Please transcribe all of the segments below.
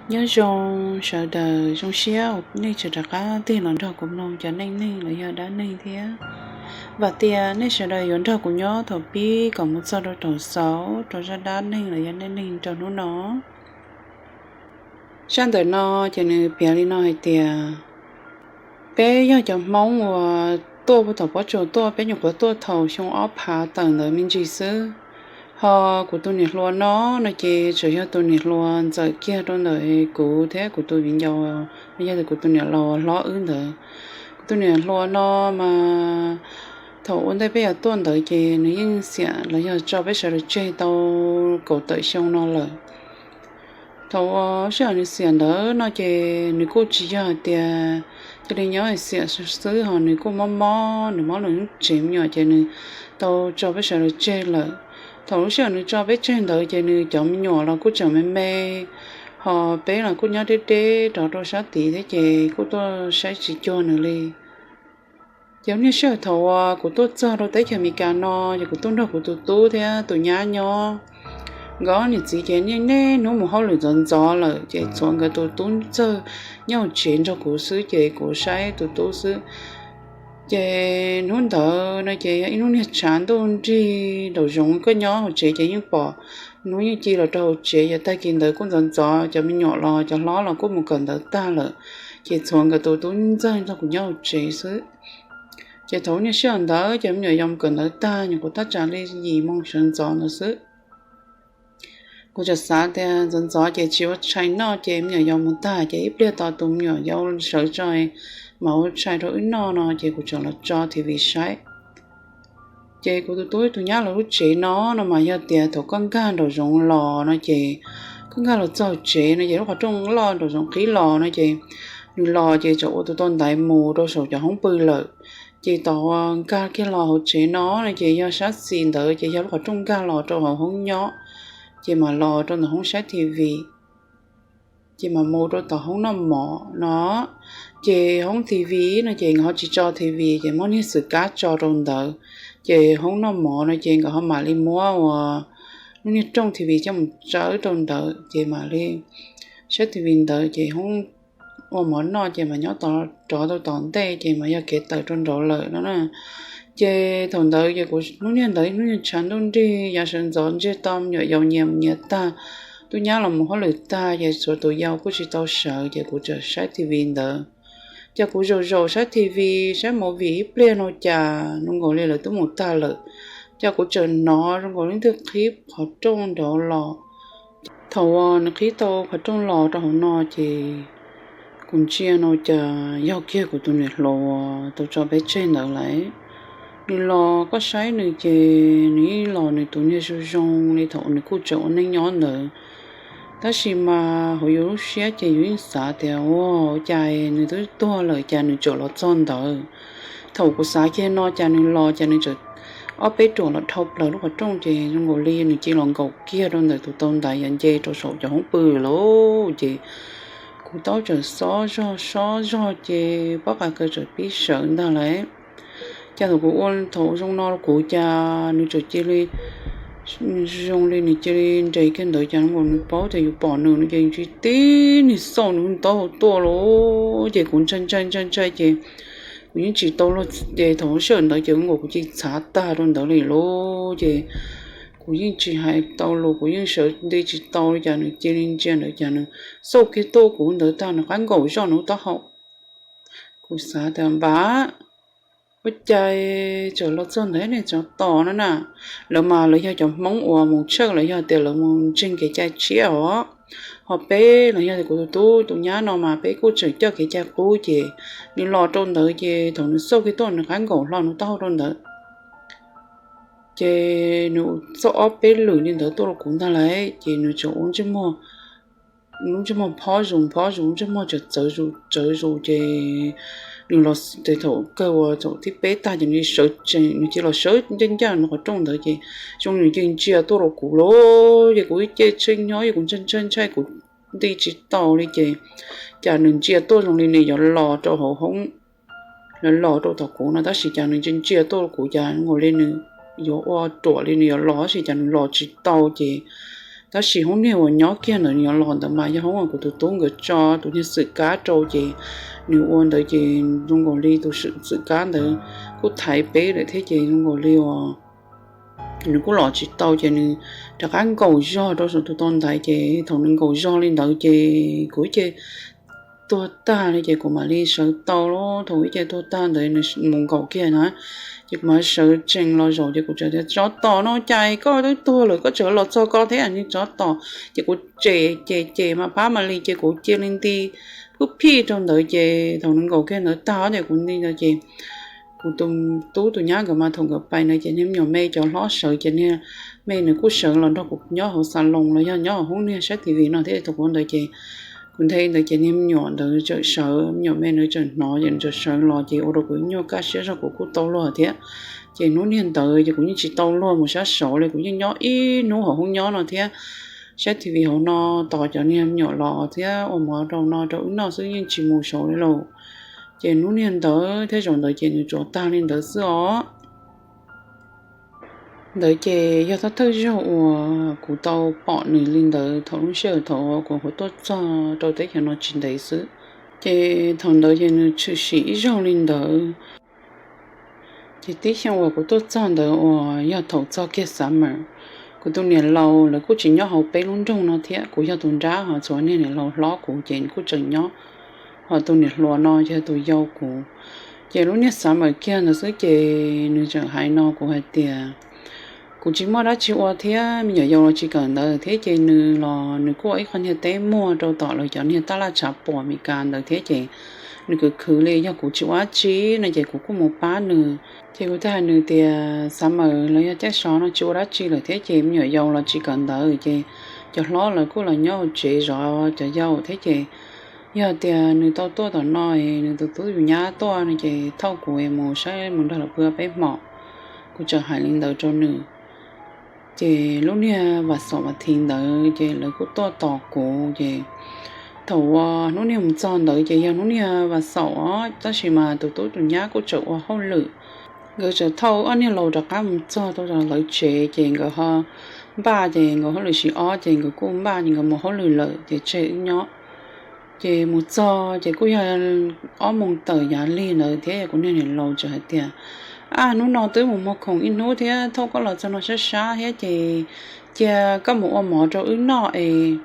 Nyob zoo sawv daws, zoo siab uas nej tseem rov qab tig los nrog kuv mloog cov neej neeg los yog dab neeg thiab. Vam tias nej sawv daws yuav nrog kuv nyob thaum pib kom mus txog rau thaum xaus rau zaj dab neeg los yog neej neeg rau hnub no. Zaj ntawm no ces nws piav li no hais tias, peb yog cov Hmoob uas tuaj puag thaum pob tsuas tuaj, peb nyuam qhuav tuaj thaum xyoo ob phav tawm ntawd me ntsis xwb. Ho kuv tus niam hluas no, no ces tseem yog tus niam hluas ntxawm kiag rau ntawm kuv thiab kuv tus viv ncaus, no yog kuv tus niam laus hlob wb ntawd. Kuv tus niam hluas no mas thaum ua ntej peb yuav tuaj ntawd ces nws yeej xiam los yog tso peb sawv daws tseg tau kaum tawm xyoo no lawm. Thaum uas sij hawm nws xiam ntawd no ces nws kuj tsis yog hais tias cia li nyob xiam xwb, ho nws kuj mob mob, nws mob nws lub tsev me nyuam ces nws tau tso peb sawv daws tseg lawm. Thaum lub sij hawm nws tso peb tseg ntawd ces nws cov me nyuam los kuj tseem me me, ho peb los kuj nyob deb deb rov rau sab tid thiab ces kuj tuaj saib tsis cuag nws li. Ces niaj sij hawm thaum uas kuv tuaj txog rau teb chaws Amelikas no ces kuv tuaj nrog kuv tus tub thiab tus nyab nyob. Nkawd niam txiv ces niaj hnub mus hauj lwm ntxov ntxov lawm ces txhuav nkawd tus tub ntxawg nyob hauv tsev nrog kuv xwb ces kuv saib tus tub xwb. Ces hnub ntawd no ces yog ib hnub niag tshav ntuj nrig nraum zoov, koj nyob hauv tsev ces yeej pom hnub yeej ci los rau hauv tsev. Yog tag kis ntawd kuj ntxov ntxov, cov me nyuam los cov hlob los kuj mus kawm ntawv tag lawm, ces txhuav nkawd tus tub ntxawg nrog kuv nyob hauv tsev xwb. Ces thaum niaj sij hawm ntawd ces me nyuam yaus mus kawm ntawv tag nyuam qhuav tab tsam li yim moo sawv ntxov ntawd xwb. Kuv txawm xav tias ntxov ntxov ces tsis ua tshais noj ces me nyuam yaus mus tag ces ib pliag tos tus me nyuam yaus sawv tso mam ua tshais rau wb noj no ces kuv txawm los tso TV saib. Ces kuv tus tub tus nyab lawv lub tsev no, no mas yog tias thaum koj nkag nraum zoov los no ces koj nkag los txog tsev no ces lub qhov rooj loj nraum zoov qhib los no ces nws los ces txawm ua tus tau ntaiv mus rau saum cov hoob pw lawm. Ces tom nkag kiag los hauv tsev no no ces yog sab xis ntawd ces yog lub qhov rooj nkag los rau hauv hoob nyob, ces mam los rau ntawm hoob saib TV, ces mam mus rau tom hoob noj mov no. Ces hoob TV no ces nkawd ho tsis tso TV ces muab niag xwm kab tso rau ntawd. Ces hoob noj mov no ces nkawd ho mam li muab uas lub niag rooj TV coj mus tsawb rau ntawd ces mam li saib TV ntawd ces hoob ua mov noj ces mas nyob rov rau tom ntej ces mas yog kev tawm rau nraud lawm no na. Ces thaum ntawd ces kuv lub niag ntawd ib hnub niag tshav ntuj nrig yav sawv ntxov ntsiag to, me nyuam yaus nyias mus nyias tag, tub nyab los mus hauj lwm tag ces txhuav tus yau kuj tsis tau sawv ces kuv txawm saib TV ntawd. Ces kuv zaum zaum saib TV, saib movie ib pliag no cas zoo nkaus li lawv twb mus tag lawm. Ces kuv txawm hnov zoo nkaus li twb qhib qhov rooj nraud los. Thaum uas nws qhib tau qhov rooj los rau hauv no ces kuv ntsia no cas yog kiag kuv tus niam hluas uas tau tso peb tseg ntawd lawm. Nws los koj saib nws ces nws yeej los nws tus niag zoo zoo li thaum nws kuj tseem ua neej nyob ntawd. Tab sis mas hauv yus lub siab ces yus yeej xav tias ua cas nws twb tuag lawm cas nws tseem los txog ntawd. Thaum kuv xav kiag no cas nws los cas nws tseem ob peb ruam los dhau plaws lub qhov rooj ces zoo nkaus li nws cia los nkaum kiag rau ntawm tus tau ntaiv yuav nce rau saum cov hoob pw lawm ces kuv tau txawm xob zog xob zog ces pob qa kaw txawm pib sawv ntag lawm. Ces thaum kuv ua thaum zoo no kuv cas nws txawm cia li zoo li nws cia li nres kiag ntawd cas nws paub tias yus pom nws no ces tsis tib nws xauj nws taub hau tuaj lawm ces kuv ntshai ntshai ntshai ntshai ces kuv yeej tsis tau luag ces thaum sij hawm ntawd ces kuv cia li txhav tag rau ntawd li lawm ces kuv yeej tsis hais tau lus, kuv yeej sawv nti tsis tau li cas nws cia li ntsia ntawd cas nws xauj kiag tuaj kuv ntawd tag nws rov nkaum zoj nws taub hau. Kuv xav tias npam, ua cas tseem los txog ntawd nej tseem tos no na. Lawv mas lawv yog cov Hmoob uas mus tshawj los yog tias lawv mus ntseeg kev cai tshiab os. Ho peb los yog tias kuv tus tub tus nyab no mas peb kuj tseem coj kev cai qub ces nws los rau ntawd ces thaum nws xauj kiag tuaj nws rov nkaum hlo nws taub hau rau ntawd. Ces nws xauj ob peb lwm li ntawd tuaj rau kuv ntag lawm ces nws tseem ua ntsej muag, lub ntsej muag phob zus phob zus, ntsej muag tseem txawv zus txawv zus ces nws los thaum kawg uas thaum thib peb tag ces nws sawv tsees, nws cia los sawv ncaj ncaj nws qhov rooj ntawd ces zoo li nws cia li ntsia tuaj rau kuv lawm ces kuv ib ce tshee nyob kuv ntshai ntshai ntshai kuv nti tsis tau li ces cas nws ntsia tuaj zoo li nws yuav los rau hauv hoob, yuav los rau tom kuv no tab sis cas nws ntsia ntsia tuaj rau kuv cas zoo nkaus li nws yuav ua ruam li nws yuav los tab sis cas nws los tsis tau ces Tab sis hoob niag uas nyob kiag ntawd nws yuav los ntawd mas yog hoob uas kuv tus tub nkawd tso tus niag xwm kab rau ces nws ua ntawd ces zoo nkaus li tus xwm kab ntawd kuj thaiv peb lawm thiab ces zoo nkaus li uas nws kuj los tsis tau ces nws rov qab nkaum zog rau saum tus tau ntaiv ces thaum nws nkaum zog li ntawd ces kuv ib ce tuag tag li ces kuv mam li sawv tau lawm. Thaum ib ce tuag tag ntawd nws mus nkaum kiag na ces kuv mam sawv tsees los zaum ces kuv txawm tias, Tsov tom no, cas koj twb tuag lawm koj tseem los txog koj thiab ne tsov tom? Ces kuv cem cem cem mas phab mam li ces kuv cia li nti phwb phij rau ntawd ces thaum nws nkaum kiag ntawd tag ces kuv nti ntawd ces kuv tus tub tus nyab nkawd mas thaum nkawd pais ntawd ces niag me nyuam me cov hlob sawv ces niag me nws kuj sawv los nrog kuv nyob hauv xas loos los yog nyob hauv hoob niag saib T V no thiab. Thaum kuv ntawd ces kuv nthe ntawd ces niag me nyuam ntawd txawm sawv, me nyuam me ntawd txawm hnov ces nws txawm sawv los ces ua rau kuv nyuaj kaj siab zog, kuv kuj tau luag thiab. Ces hnub niag ntawd ces kuv yeej tsis tau luag mus sab saud li, kuv yeej nyob ib hnub hauv hoob nyob no thiab saib T V hauv no, tos cov niag me nyuam los thiab ua mov rau no rau wb noj xwb, yeej tsis mus saud li lauj. Ces hnub niag ntawd thiab zaum ntawd ces nws tsuas tag li ntawd xwb os. Ntawd ces yog thawj thawj zaug uas kuv tau pom nws li ntawd thaum lub sij hawm thaum kuv nyuam qhuav tuaj txog rau teb chaws no tsis ntev xwb. Ces thaum ntawd ces nws tshwm sim ib zaug li ntawd. Ces tib xyoo uas kuv tuaj txog ntawd uas yog thaum txog kiag summer, kuv tus niam laus lawv kuj tsis nyob hauv peb lub nroog no thiab, kuv yog tus nrab ho txhua niag niam laus hlob kuv ces nws kuj tseem nyob, ho tus niam hluas no yog tus yau kuv. Ces lub niag summer kiag ntawd xwb ces nws tseem hais no kuv hais tias, kuv tsis muaj dab tsi ua thiab, me nyuam yaus los tsis kawm ntawv thiab ces nws los nws kuj ua ib qho niag teb muag rau tom lawv cov niag taj laj tshav puam Meskas ntawd thiab ces nws khwv khwv li yog kuv tsis ua dab tsi no ces kuv kuj mus pab nws. Ces kuv thiaj hais nws tias, summer los yog caij sov no tsis ua dab tsi lawm thiab ces me nyuam yaus los tsis kawm ntawv ces cov hlob lawv kuj los nyob hauv tsev zov cov yau thiab ces yog tias nws tau tuaj tom no, nws tus tub tus nyab tuaj no ces thauj kuv mus saib mus nrog lawv pw peb hmos. Kuv tseem hais li ntawd rau nws. Ces lub niag vas xaum vas thiv ntawd ces lawv kuj tuaj tos kuv ces thaum uas hnub niag mus txog ntawd ces yog hnub niag vas xaum os, tab sis mas tus tub tus nyab kuj tseem ua hauj lwm. Nkawd tseem thauj ob niag laus rov qab mus txog rau lawv tsev ces nkawd ho npaj ces nkawd hauj lwm xyoo ob ces nkawd kuj npaj ces nkawd mus hauj lwm lawm ces tseg wb nyob. Ces mus txog ces kuj yog ob moos tawm yav lig ntawd thiab, yog kuv niag niam laus tseem hais tias, ab, hnub no twb mus muag khoom ib hnub thiab thauj koj los txog no sab sab thiab ces cia koj mus ua mov rau wb noj es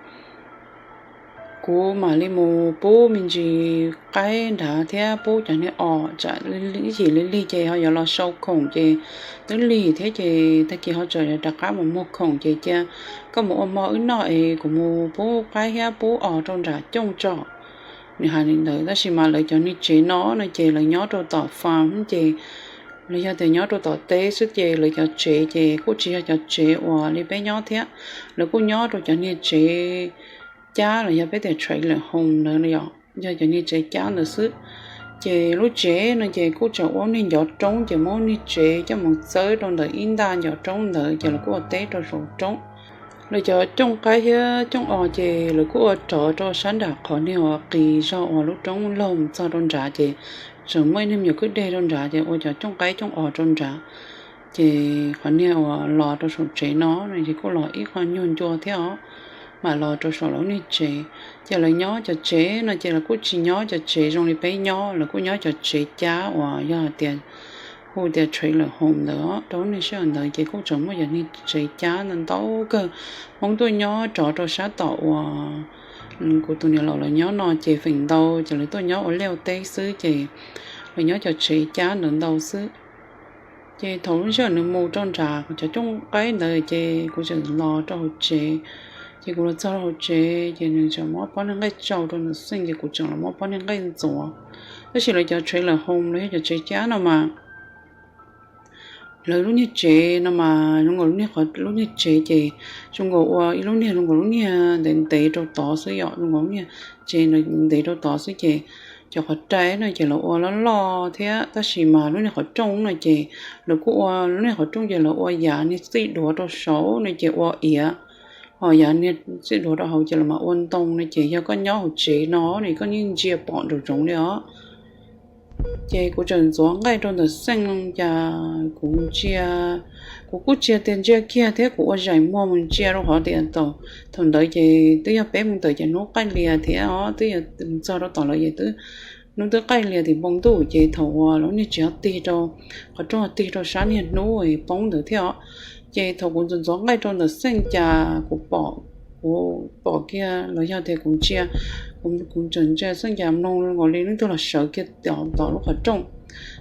kuv mam li mus pub me ntsis qaib nrad thiab pub cov niag os tsam ib chim li lig ces ho yuav los sau khoom ces twb lig thiab ces tag kis ho tseem yuav rov qab mus muag khoom ces cia koj mus ua mov wb noj es kuv mus pub qaib thiab pub os rau nram cooj tso. Nws hais li ntawd tab sis mas lawv cov niag tsev no no ces lawv nyob rau tom farm ces los yog tias nyob rau tom teb xwb ces lawv cov tsev ces kuj tsis yog cov tsev uas li peb nyob thiab. Lawv kuj nyob rau cov niag tsev cab los yog peb tias trailer home ntawd, yog cov niag tsev cab ntawd xwb. Ces lub tsev no ces kuj tseem ua niag ncov roob ces muab niag tsev coj mus txawb rau ntawm ib nta ncov roob ntawd ces lawv kuj ua teb rau saum roob. Lawv cov cooj qaib thiab cooj os ces lawv kuj ua rov rau sab nram qhov niag uas qis zog uas lub roob laug mus txog rau nrad ces tseem muaj ib niag me nyuam kwj deg rau nrad ces ua cov cooj qaib cooj os rau nrad. Ces qhov niag uas los rau saum tsev no no ces kuj los ib qho nyuag ncua thiab os, mam los rau saum lawv niag tsev. Ces lawv nyob cov tsev no ces lawv kuj tsis nyob cov tsev zoo li peb nyob, lawv kuj nyob cov tsev cab uas yog tias hu tias trailer home ntawd. Rau lub niag sij hawm ntawd ces kuj tseem muaj cov niag tsev cab ntau ntau kawg. Hmoob tuaj nyob rov rau sab tom uas kuv tus niam laus lawv nyob no ces feem ntau ces lawv tuaj nyob ua liaj ua teb xwb ces lawv nyob cov tsev cab ntawd ntau xwb. Ces thaum lub sij hawm nws mus rau nram cov cooj qaib ntawd ces kuv tseem los rau hauv tsev. Ces kuv los txog rau hauv tsev ces nws tseem muab pob niag nqaij tsau rau ntawm sink ces kuv tseem los muab pob niag nqaij ntxuav. Tab sis lawv cov trailer home los yog cov tsev cab no mas lawv lub niag tsev no mas zoo nkaus lub niag qhov lub niag tsev ces zoo nkaus ua ib lub niag zoo nkaus lub niag ntev ntev rau tod xwb yom, zoo nkaus lub niag tsev ntev rau tod xwb ces cov qhov rai no ces lawv ua loj loj thiab tab sis mas lub niag qhov rooj no ces lawv kuj ua lub niag qhov rooj ces lawv ua yav niag txij duav rau saud no ces ua iav, ho yav niag txij duav rau hauv ces lawv mam ua ntoo no ces yog koj nyob hauv tsev no no koj yeej ntsia pom nraum zoov li os. Ces kuv tseem ntxuav nqaij rau ntawm xeej no cas kuv ntsia, kuv kuj tsis tias ntsia kiag thiab kuv ua zaim muag mus ntsia rau qhov tias thaum ntawd ces twb yog peb moos tawm ces hnub qaij lias thiab os, twb yog txog rau tom lawv ces twb, hnub twb qaij lias tim npoo ntuj ces thaum uas lub niag tsev ho tig rau, qhov rooj ho tig rau sab niag hnub poob ntawd thiab os. Ces thaum kuv ntxuav ntxuav nqaij rau ntawm xeej cas kuv pom, kuv pom kiag los yog tias kuv ntsia, kuv tseem ntsia xeej cas mloog nkaus li leej twg los sawv kiag tom tom lub qhov rooj.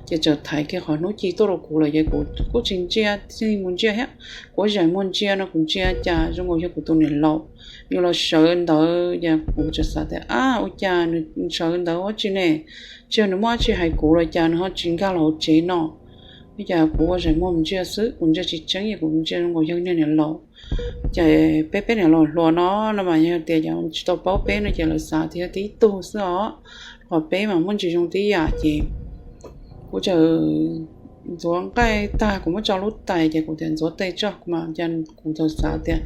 Ces txawm thaiv kiag qhov hnub ci tuaj rau kuv lawm ces kuv kuj tsis ntsia, tsis mus ntsia thiab. Kuv zaim muag ntsia no kuv ntsia cas zoo nkaus yog kuv tus niam laus, nws los sawv ntawd. Ces kuv txawm xav tias, ab, ua cas nws sawv ntawd ua tsi ne? Tsis yog nws muaj dab tsi hais kuv los cas nws ho tsis nkag los hauv tsev no? Ua cas kuv ua zaim muag ntsia xwb kuv ntsia tsis tseeb es kuv ntsia zoo nkaus yog niag niam laus. Ces peb, peb niam laus hluas no, no mas yog tias cov tsis tau paub peb no ces lawv xav tias yog tib tug xwb os, qhov peb mas muaj ntsis zoo tib yam. Ces kuv txawm ntxuav nqaij tag kuv muab tso lub tais ces kuv tias ntxuav tes tso kuv mas, kuv txawm xav tias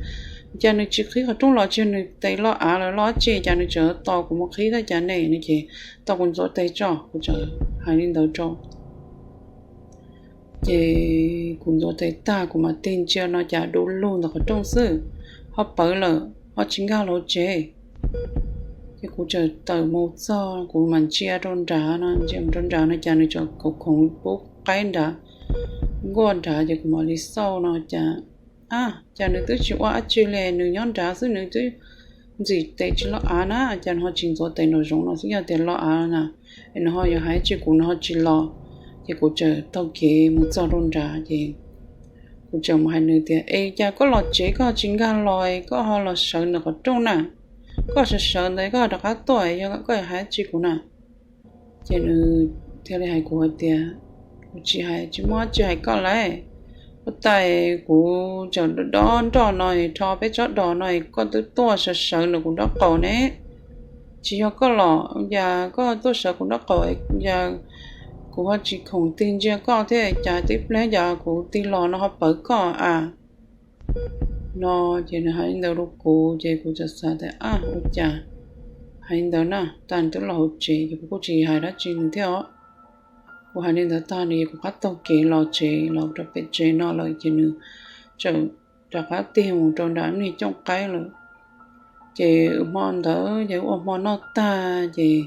cas nws tsis qhib qhov rooj los, tsis yog nws tes loj av los loj tsi cas nws tseem tos kuv mus qhib thiab cas ne no ces tos kuv ntxuav tes tso, kuv txawm hais li ntawd rau. Ces kuv ntxuav tes tag kuv mam tig ntsia no cas du lug ntawm qhov rooj xwb, ho pawv lawm ho tsis nkag los tsev. Ces kuv txawm tawm mus txog kuv mam ntsia rau nrad no, ntsia mus rau nrad no cas nws tseem khoov khoov pub qaib nrad, nkuaj nrad ces kuv mam li xauj no cas, ab, cas nws twb tsis ua dab tsi li, nws nyob nrad xwb nws twb ntxim tes tsis loj av na, cas nws ho tsis ntxuav tes nraum zoov no xwb, yog tias loj av na es nws ho yuav hais dab tsi kuv nws ho tsis los. Ces kuv txawm taug kev mus txog rau nrad ces kuv txawm mus hais nws tias, es cas koj los tsev koj ho tsis nkag los, koj ho los sawv ntawm qhov rooj na? Koj sawv sawv ntawd koj ho rov qab tuaj, yog koj hais dab tsi kuv na? Ces nws thiaj li hais kuv hais tias, kuv tsis hais, tsis muaj dab tsi hais koj lauj. Huab tais, kuv tseem dob nroj no, rho peb tsob dos no, koj twb tuaj sawv sawv ntawm kuv nraub qaum ne. Tsis yog koj los cas koj tuaj sawv kuv nraub qaum, cas kuv ho tsis khoom tig ntsia koj thiab, cas tib pliag cas kuv tig los no ho pawv koj a. No ces nws hais li ntawd rau kuv ces kuv txawm xav tias, ab, ua cas hais li ntawd na, tas twb los hauv tsev ces kuv kuj tsis hais dab tsi nws thiab os. Kuv hais li ntawd tag nws, kuv qab taug kev los tsev, los rau pem tsev no lawm ces nws txawm rov qab tig mus rau nram niag cooj qaib lawm. Ces hmo ntawd ces wb ua hmo noj tag ces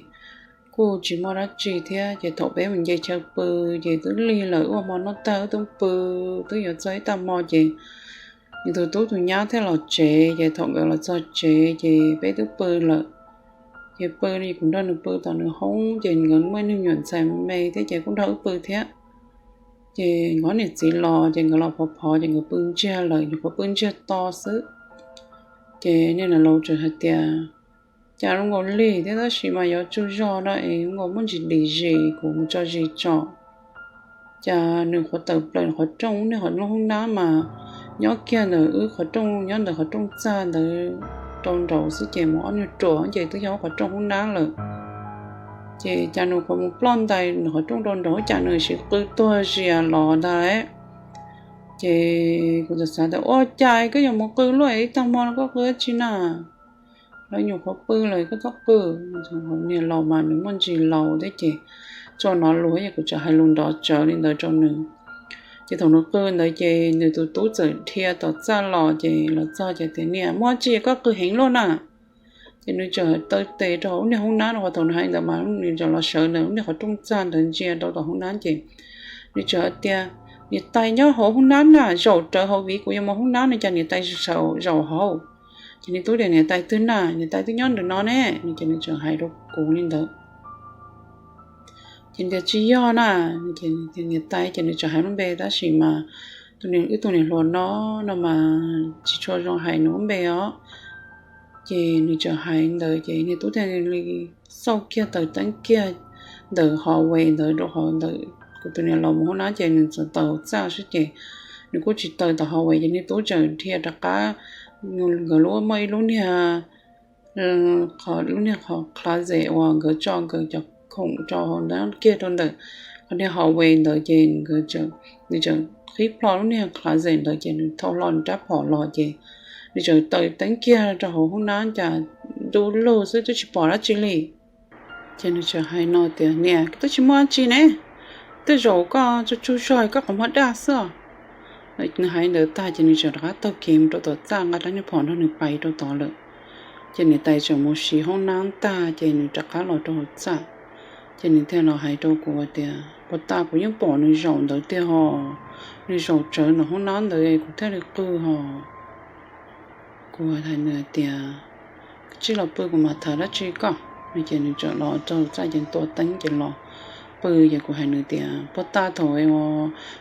kuj tsis muaj dab tsi thiab ces thaum peb mus nce chaw pw ces twb lig lawm, wb ua hmo noj tag wb twb pw, twb yuav txog ib tag hmo ces nws tus tub tus nyab thiaj los tsev ces thaum nkawd los txog tsev ces peb twb pw lawm. Ces pw no kuv nrog nws pw tom nws hoob ces nkawd muaj ib niag me nyuam ntxhais me thiab ces kuj nrog wb pw thiab. Ces nkawd niam txiv los ces nkawd los phov phov ces nkawd pw ntsiag lawm, nyuam qhuav pw ntsiag to xwb. Ces niag niam laus txawm hais tias, cas zoo nkaus lig thiab tab sis mas yuav tsaug zog no es zoo nkaus muaj ntsis dim zis, kuv mus tso zis tso. Cas nws qhuav tawm plaws qhov rooj, niag qhov rooj hoob nab mas nyob kiag ntawm wb qhov rooj, nyob ntawm qhov rooj txag ntawd rau nraud xwb ces mus ob nyuag ruam ces twb yog wb qhov rooj hoob nab lawm. Ces cas nws qhuav mus ploj ntais nws qhov rooj rau nraud cas nws sim qw tuag zias los ntag lauj. Ces kuv txawm xav tias, ua cas koj yuav mus qw luaj, ib tag hmo no koj qw dab tsi na? Lawv nyuam qhuav pw lawm koj txhob qw. Niag laus mas nws muaj ntsis laus thiab ces txawm hnov lus ces kuv txawm hais lus nrov tsawv li ntawd rau nws. Ces thaum nws qw ntawd ces nws tus tub txawm dhia tom txaj los ces los txog ces tias, niam, muaj dab tsi koj qw heev luaj na? Ces nws txawm taw tes rau hauv lub niag hoob nab no, qhov thaum nws hais ntawd mas nws txawm los sawv ntawm lub niag qhov rooj txag ntawd ntsia rau tom hoob nab ces nws txawm hais tias, niam tais nyob hauv hoob nab na, zaum rawv hauv viv kuv yuav mus hoob nab no cas niam tais zaum hauv. Ces nws tub tias, niam tais twg na? Niam tais twb nyob ntawm no ne. Ces nws txawm hais rau kuv li ntawd. Ces tias, tsis yog na. Niam tais ces nws txawm hais lub npe tab sis mas tus niam, wb tus niam hluas no, no mas tsis tshua zoo hais nws lub npe os. Ces nws txawm hais ntawd ces niag tub thiaj li xauj kiag taws teeb kiag ntawm hallway ntawd rau qhov ntawm kuv tus niam laus mus hoob nab ces nws txawm taws txaj xwb ces nws kuj tsis taws tom hallway ces niag tub txawm dhia rov qab. Nkawd lub muaj ib lub niag, lub niag qhov closet uas nkawd tso nkawd cov khoom rau hauv ntawd kiag rau ntawm qhov niag hallway ntawd ces nws txawm qhib plho lub niag closet ntawd ces nws thau hlo nws rab phom los ces nws txawm taws teeb kiag rau hauv hoob nab cas du lug xwb twb tsis pom dab tsi li. Ces nws txawm hais no tias, Niam, twb tsis muaj dab tsi ne, tej zaum koj tsaug tsaug zog koj qhov muag daj xwb os. Nws hais ntawd tag ces nws txawm rov qab taug kev mus rau tom txaj nqa rab niag phom nrog nws pais rau tod lawm. Ces niam tais txawm mus siv hoob nab tag ces nws rov qab los rau hauv txaj. Ces nws thiaj los hais rau kuv tias, Puag ta kuv yeej pom nws zaum ntawd tiag hos, nws zaum tsawv ntawm hoob nab ntawd kuv thiaj li qw hos. Kuv hais nws tias, Tsij los pw kuv mam tham dab tsi koj. Ces nws txawm los rau txaj ces ntua teeb ces los pw. Ces kuv hais nws tias, Puag ta thaum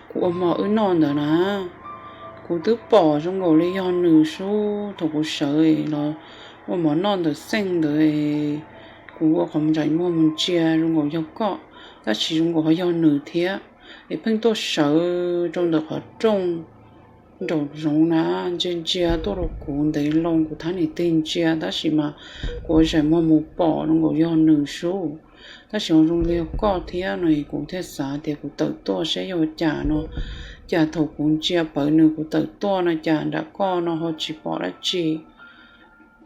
kuv ua hmo wb noj ntawd na, kuv twb pom zoo nkaus li yog nws xwb. Thaum kuv sawv los ua mov noj ntawm xeej ntawd, kuv ua qhov ntsais muag mus ntsia zoo nkaus yog koj, tab sis zoo nkaus ho yog nws thiab. Es pheej tuaj sawv rau ntawm qhov rooj nraum zoov na, ntsia ntsia tuaj rau kuv ntev loo, kuv thab niam tig ntsia tab sis mas kuv ua ntsais muag mus pom zoo nkaus yog nws xwb. Tab sis ho zoo li yog koj thiab no es kuv thiaj xav tias kuv tawm tuaj saib yog ua cas no, cas thaum kuv ntsia pawv nws kuv tawm tuaj no cas nram koj no ho tsis pom dab tsi.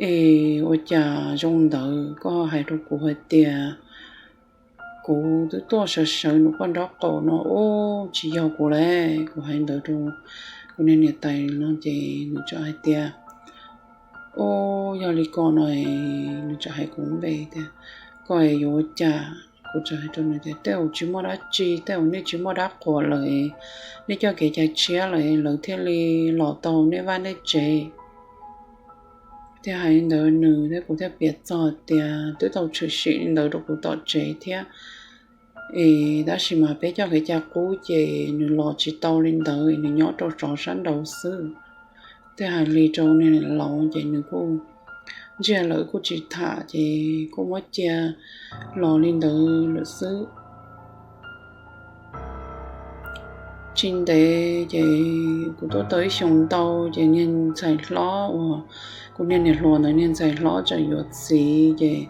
Es ua cas zoo ntawd koj hais rau kuv hais tias kuv twb tuaj sawv sawv nws koj nraub qaum no, ub, tsis yog kuv lauj. Kuv hais ntawd rau kuv niag niam tais no ces nws txawm hais tias, Ub, yog li ko no, nws txawm hais kuv npe tias, Koj yuav ua cas? Kuv txawm hais rau nws tias, Tej zaum tsis muaj dab tsi, tej zaum nej tsis muaj dab qhuas lawm, nej coj kev cai tshiab lawm, lawv thiaj li los tau nej vaj nej tsev. Thiaj hais li ntawd nws thiab kuv thiaj piav txog tias twb tau tshwm sim li ntawd rau kuv tom tsev thiab, es tab sis mas peb coj kev cai qub ces nws los tsis tau li ntawd, nws nyob rau tsov sab nraud xwb. Thiaj hais li rau niag niam laus ces nws kuj ntsiag lawm kuj tsis tham ces kuj muab cia los li ntawd lawm xwb. Tsis ntev ces kuv tuaj tau ib xyoos ntau ces niag ntxhais hlob uas kuv niag niam hluas ntawd niag ntxhais hlob txawm yuav txiv ces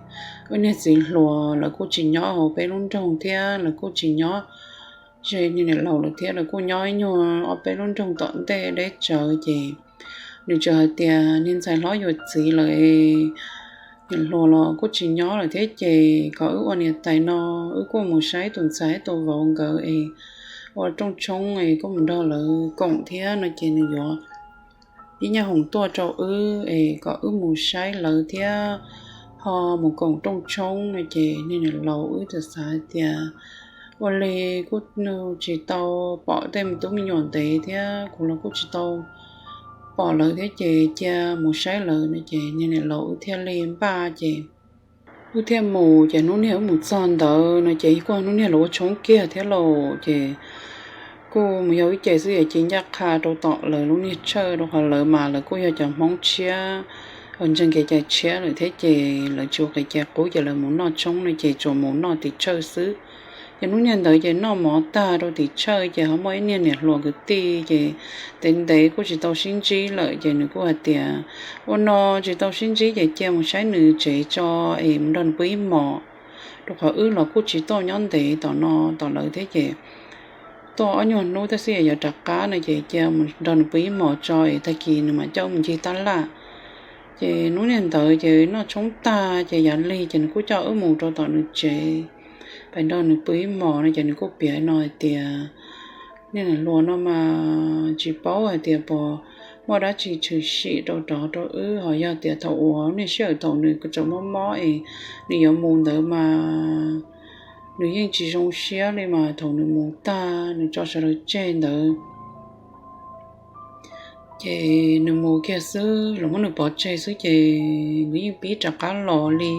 wb niag txiv hluas lawv kuj tsis nyob hauv peb lub nroog thiab lawv kuj tsis nyob ze niag niam laus lawm thiab, lawv kuj nyob ib nyuag ob peb lub nroog tom ntej deb tsawv ces nws txawm hais tias niag ntxhais hlob yuav txiv lawm, niam hluas los kuj tsis nyob lawm thiab ces kom wb ua niam tais no wb kuj mus saib tus ntxhais tus vauv nkawd es ua rooj tshoob es kuj mus nrog lawv koom thiab no ces nws yuav ib nyuag hoom tuaj rau wb es kom wb mus saib lawv thiab ho mus koom rooj tshoob no ces niag niam laus wb txawm xav hais tias ua li kuj tsis tau pom tej me tub me nyuam ntev thiab kuv los kuj tsis tau pom lawv thiab ces cia mus saib lawv no ces niag niam laus wb thiaj li npaj ces wb thiaj mus ces hnub niag wb mus txog ntawd no ces kuj hnub niag lawv ua tshoob kiag thiab lauj ces kuj mus yog ib ce xwb es cia ncaj qha rau tom lawv lub niag tshawj rau qhov lawv mas lawv kuj yog cov Hmoob tshiab ntseeg kev cai tshiab lawm thiab ces lawv tsis ua kev cai qub ces lawv mus noj tshoob no ces tsuas mus noj tim tshawj xwb. Ces hnub niag ntawd ces noj mov tag rau tim tshawj ces ho muaj ib niag niam hluas kwv tij ces ntev ntev kuj tsis tau sib ntsib lawm ces nws kuj hais tias ua no tsis tau sib ntsib ces cia mus saib nws tsev tso es mus nrog nws pw ib hmos rau qhov wb los kuj tsis tuaj nyob ntev tom no tom lawv thiab ces tuaj ob nyuag hnub tab sis yuav rov qab no ces cia mus nrog nws pw ib hmos tso es tag kis nws mam coj mus ncig tab laj. Ces hnub niag ntawd ces noj tshoob tag ces yav lig ces nws kuj coj wb mus rau tom nws tsev pais nrog nws pw ib hmos no ces nws kuj piav no hais tias niag niam hluas no mas tsis paub hais tias puas muaj dab tsi tshwm sim rau rov rau wb ho yog tias thaum uas niag sij hawm thaum nws tseem mob mob es nws yuav mus ntawd mas nws yeej tsis zoo siab li mas thaum nws mus tag nws tso sawv daws tseg ntawd ces nws mus kiag xwb los muab nws pov tseg xwb ces nws yeej pib rov qab los li.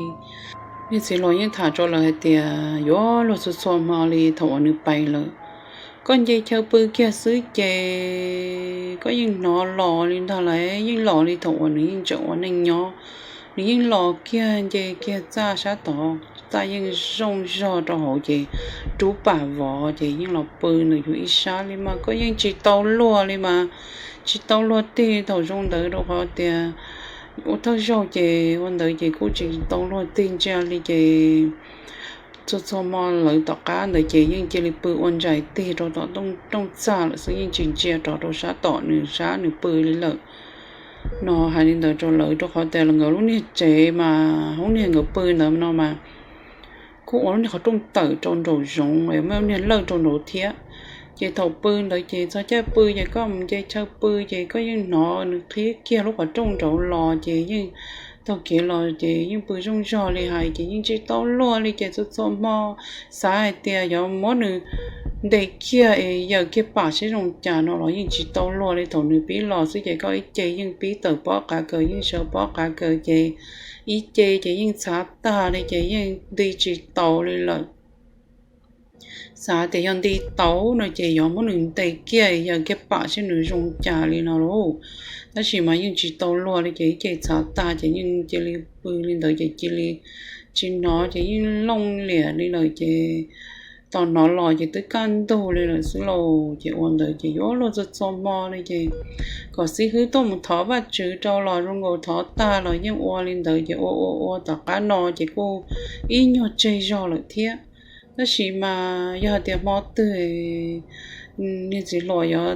Niag txiv hluas yeej tham rau lawv hais tias yuav luag txhua txhua hmo li thaum uas nws pais lawm, koj nce chaw pw kiag xwb ces koj yeej hnov los li ntag lauj, yeej los li thaum uas nws yeej tseem ua neej nyob. Nws yeej los kiag nce kiag txaj sab tod, txaj yeej zoo zog rau hauv ces rub pam vov ces yeej los pw ntawm yus ib sab li mas koj yeej tsis tau luag li mas, tsis tau luag tig thaum zoo ntawd rau qhov tias ua thawj zaug ces ua ntawd ces kuj tsis tau luag tig ntsia li ces txhua txhua hmo lawv tom qab ntawd ces yeej cia li pw ua ntsais tig rau tom rooj txaj lawm xwb, yeej tsis ntsia rov rau sab tom nws sab nws pw li lawm. No hais li ntawd rau lawv rau qhov tias nkawd lub niag tsev mas hoob niag nkawd pw ntawd no mas kuj ua lub niag qhov rooj tawm rau nraum zoov, muaj lub niag lawj rau nraud thiab. Ces thaum pw ntawd ces txog caij pw ces koj mus nce chaw pw ces koj yeej hnov nws qhib kiag lub qhov rooj nraud los ces yeej taug kev los ces yeej pw zoo zog li hais ces yeej tsis tau luag li ces txhua txhua hmo xav hais tias yuav muab nws ntes kiag es yawm kiag pam seb zoo cas no los yeej tsis tau luag li. Thaum nws pib los xwb ces koj ib ce yeej pib tawm pob qav kaws, yeej sawv pob qav kaws ces ib ce ces yeej txhav tag li ces yeej nti tsis tau li lawm. Xav tias yog nti tau no ces yuav muab nws ntes kiag yawm kiag pam seb nws zoo cas li no lauj. Tab sis mas yeej tsis tau luag li ces ib ce txhav tag ces yeej cia li pw li ntawd ces cia li tsis hnov ces yeej looj liam li lawm ces tos hnov los ces twb kaj ntug li lawm xwb lauj. Ces ua ntawd ces yuav luag txhua txhua hmo li ces kom xib hwb tuaj mus thov Vajtswv rau los zoo nkaus thov tag los yeej ua li ntawd ces ua ua ua tom qab no ces kuj ib nyuag tseg zog lawm thiab. Tab sis mas yog hais tias hmo twg niag txiv hluas yuav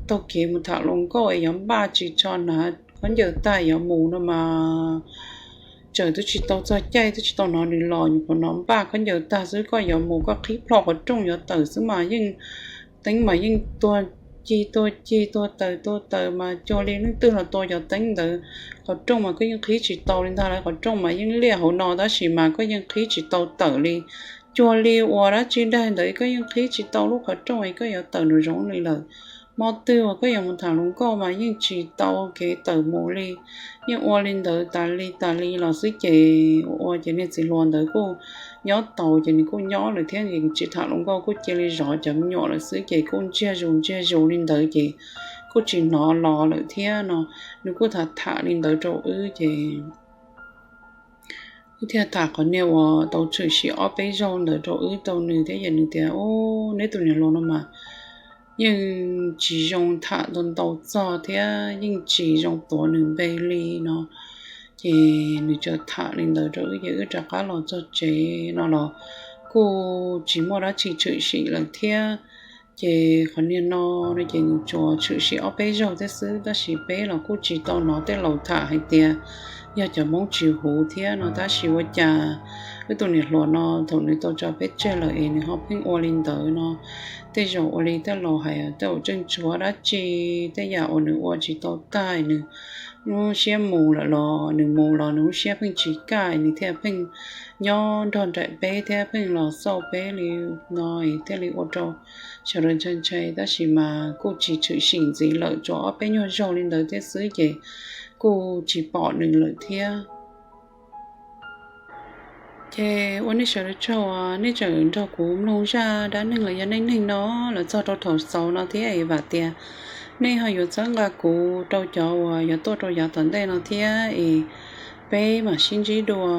taug kev mus tham hluas nkauj es yuav npaj tsis tso hnav khaub ncaws tag yuav mus no mas txawm twb tsis tau txog caij twb tsis tau hnov nws los, nyuam qhuav hnov npaj khaub ncaws tag xwb koj yuav mus koj qhib plho qhov rooj yuav tawm xwb mas yeej teeb mas yeej tuag cig tuag cig tuag taws tuag taws mas cuag li leej twg los tua cov teeb ntawd. Qhov rooj mas koj yeej qhib tsis tau li ntag lauj, qhov rooj mas yeej liaj hauv no tab sis mas koj yeej qhib tsis tau tawm li. Cuag li uas dab tsi daig ntawd koj yeej qhib tsis tau lub qhov rooj es koj yuav tawm nraum zoov li lawm. Hmo twg uas koj yuav mus tham hluas nkauj mas yeej tsis tau kev tawm mus li. Yeej ua li ntawd tas li tas li los xwb ces ua ua ces niag txiv hluas ntawd kuj nyob tau ces nws kuj nyob lawm thiab, tsis tham hluas nkauj kuj cia li zov cov me nyuam lawm xwb ces kuj ntsiag zus ntsiag zus li ntawd ces kuj tsis hnov los lawm thiab no. Nws kuj tham tham li ntawd rau wb ces wb thiaj tham qhov niag uas tau tshwm sim ob peb zaug ntawd rau wb rau nws thiab ces nws tias, Ub, neb tus niam hluas no mas yeej tsis zoo tham ntau ntau txog thiab yeej tsis zoo tuav nws npe li no. Ces nws txawm tham li ntawd rau wb ces wb rov qab los txog tsev no los kuj tsis muaj dab tsi tshwm sim lawm thiab. Ces qhov niag no no ces nws tsuas tshwm sim ob peb zaug thiab xwb tab sis peb los kuj tsis tau hnov tej laus tham hais tias yog cov Hmoob tsis huv thiab no tab sis ua cas wb tus niam hluas no thaum nws tau tso peb tseg lawm es nws ho pheej ua li ntawd no. Tej zaum ua li tej laus hais tej zaum tseem tshuav dab tsi, tej yam uas nws ua tsis tau tag nws lub siab mus lawm los nws mus los nws lub siab pheej tsis kaj nws thiaj pheej nyob nrog nraim peb thiab pheej los xauj peb li no thiaj li ua rau sawv daws ntshai ntshai tab sis mas kuj tsis tshwm sim ntxiv lawm tsuas ob peb nyuag zaug li ntawd thiab xwb ces kuj tsis pom nws lawm thiab. Ces ua nej sawv daws tsaug uas nej tseem nrog kuv mloog zaj dab neeg los yog neej neeg no los txog rau thaum xaus no thiab es vam tias nej ho yuav txhawb nqa kuv rau cov uas yuav tuaj rau yav tom ntej no thiab es peb mam sib ntsib dua.